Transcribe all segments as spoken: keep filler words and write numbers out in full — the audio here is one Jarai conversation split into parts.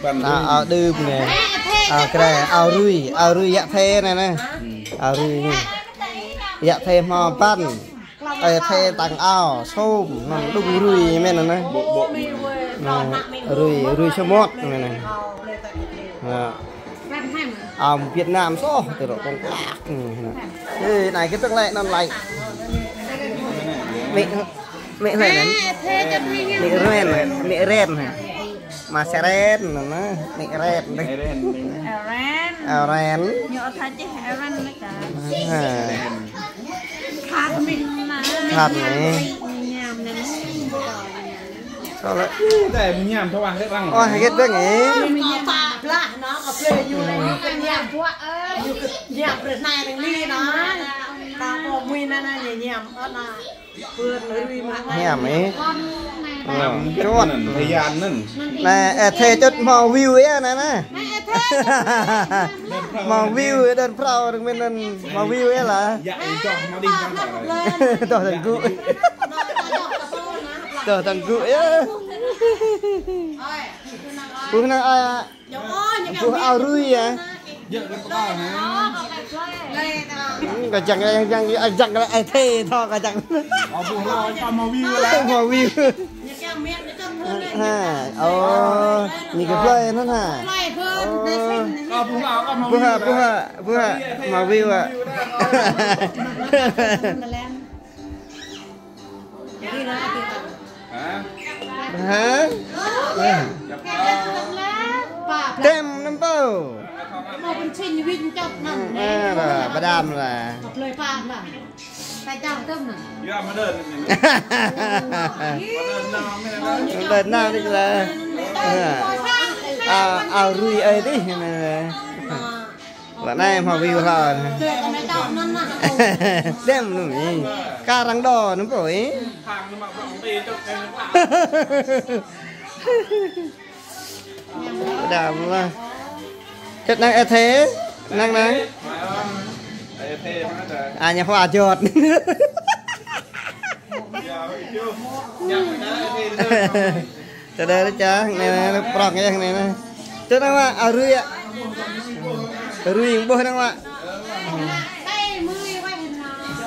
Ao, ao đưm anai. Ao grê, ao rui, ao rui yă thê anai anai. Ao rui anai. Yă thê hmâo băn. Ơi thê tăng ao, sum, anŭn đŭng rui mơ̆n anai anai. Anai, rui, rui samơ̆t anai anai. Anai. Ao Việt Nam soh, tơlơi kông klak anai anai. Ê, anai kơ tơ̆ng lĕ anŭn lĕ. Mĕ, mĕ lĕ anŭn. Mĕ ren, mĕ ren. Mă seren anŭn, mĕ ren. Ren. Ren. Ren. Ñu ăt hă čih ren anai kơ. Ha. Khăn mĕ anai. Khăn anai. Ñam anai. Sao lĕ? Ih, tơlơi mơñam thâo wah hơget răng. Wah hơget răng ih. Ñu kơ pă blah anŭn, kơ plei ñu anai, ñu kơ ñam. Ñu kơ ñam brơi anai răng li anŭn. Ta pô mui anŭn anai ñu ñam, anŭn. Pưn rui mă. Ñam ih. Anŭn, čuăt. Anŭn, tơyan anŭn. Anai, ơ, thê čut hmâo view ih anai anai. Hmâo view ih, đơn phrâo răng mơ̆n anŭn hmâo view ih lah. Yă, ih čoh hmâo đih răng. Čoh tơ̆ng gŭ. Čoh tơ̆ng gŭ yơh. Ƀuh anŭn, a, ƀuh ao rui yơh. Kơjăp, kơjăp, kơjăp, ơ, thê thâo kơjăp. Ơ, ƀuh lao, kơ hmâo view lah. Hmâo view. Ha, ơ, ñu kơ plơi anŭn ha. Ơ. Ƀuh ha, ƀuh ha, ƀuh ha. Hmâo view ah. Hă? Hă? Tem năm pô. Ơ, ba, ba đam lah. Đơ̆n nao đĭ lah. A, ao rui ơi tih anai. Lă anai hmâo view hlâo anai. Tem anŭn ih. Kar răng đô anŭn pô ih. Đam lah. Čut năng ơ thê. Năng năng. A, ñu hua jot. Tơdah čang, anai, anai, prŏng yơh, anai, anai. Čut năng mă, a, rui ah. Rui ƀuh năng mă.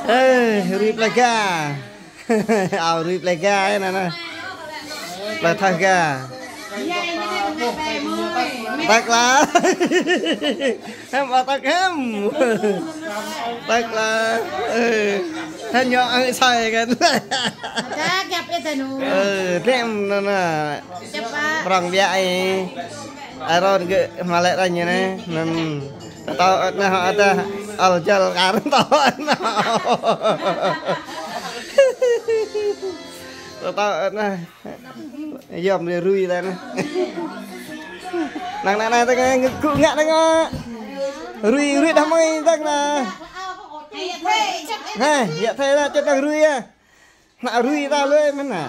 Ơ, rui plơi ga. Ao rui plơi ga anai, anai. Plơi thâo ga. Tơ̆k lah. Hăm, ơ, tơ̆k hăm. Tơ̆k lah. Ơ. Hăm ñu ơi sai kăn. Ơ, tem anŭn anai. Prŏng biă ih. Aron gơ̆ hmâo lĕ răng ñu anai. Anŭn. Tơtâo ơ̆t anai hŏ ơ̆t ah. Ăl jăl kar tơtâo ơ̆t anai. Tơtâo ơ̆t anai. Yom rui rui lah anai. Năng, năng, năng, tơ̆ng gŭ ngă tơ̆ng. Rui, rui đah mơi tơ̆ng anai. Ha, yă thê lah, čut năng rui ah. Ană rui ta lui mơ̆n hă?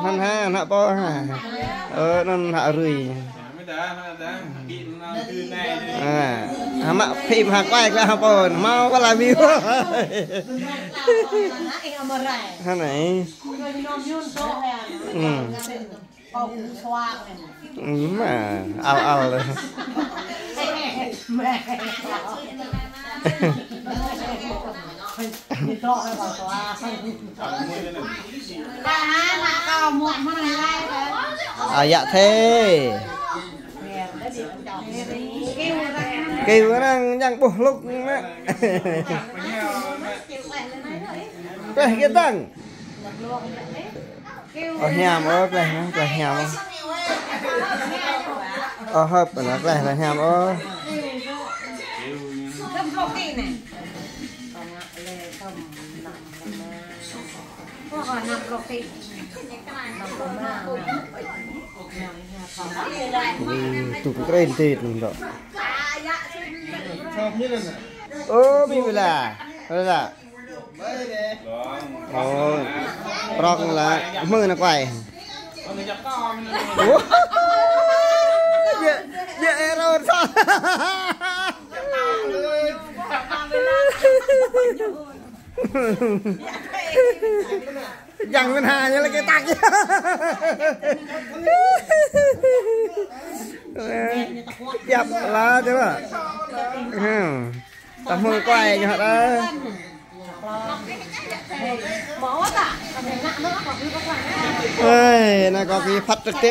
Anŭn ha, ană pô ha. Ơ, anŭn ană rui. A, hă mă phim hă kuai kơ hă pô, hmâo pơla view. Hă anai. Ư. Ơ, mă, ăl, ăl. A, yă thê. Kêu arăng ñang ƀuh hlŭk mă. Teh kơ tăng. Ơ, hiam ôh, kleh anai, kleh hiam ôh. Ơ, hơ̆p anai, kleh anai hiam ôh. Ư, tŭ kren tê tŭ dŏ. Ơ, mi bơla. Bơla. Ơ, prŏng lah, mơ̆ anai kuai. Ơ. Djơ̆, djơ̆, ơ, rơ̆t sa. Yang mơ̆n ha, ñu lĕ kơ tăk. Yap la čơ ƀă. Ha. Tơhmư̆ kuai ñu hă đa. Ơi, anai có khi phát trực tiếp.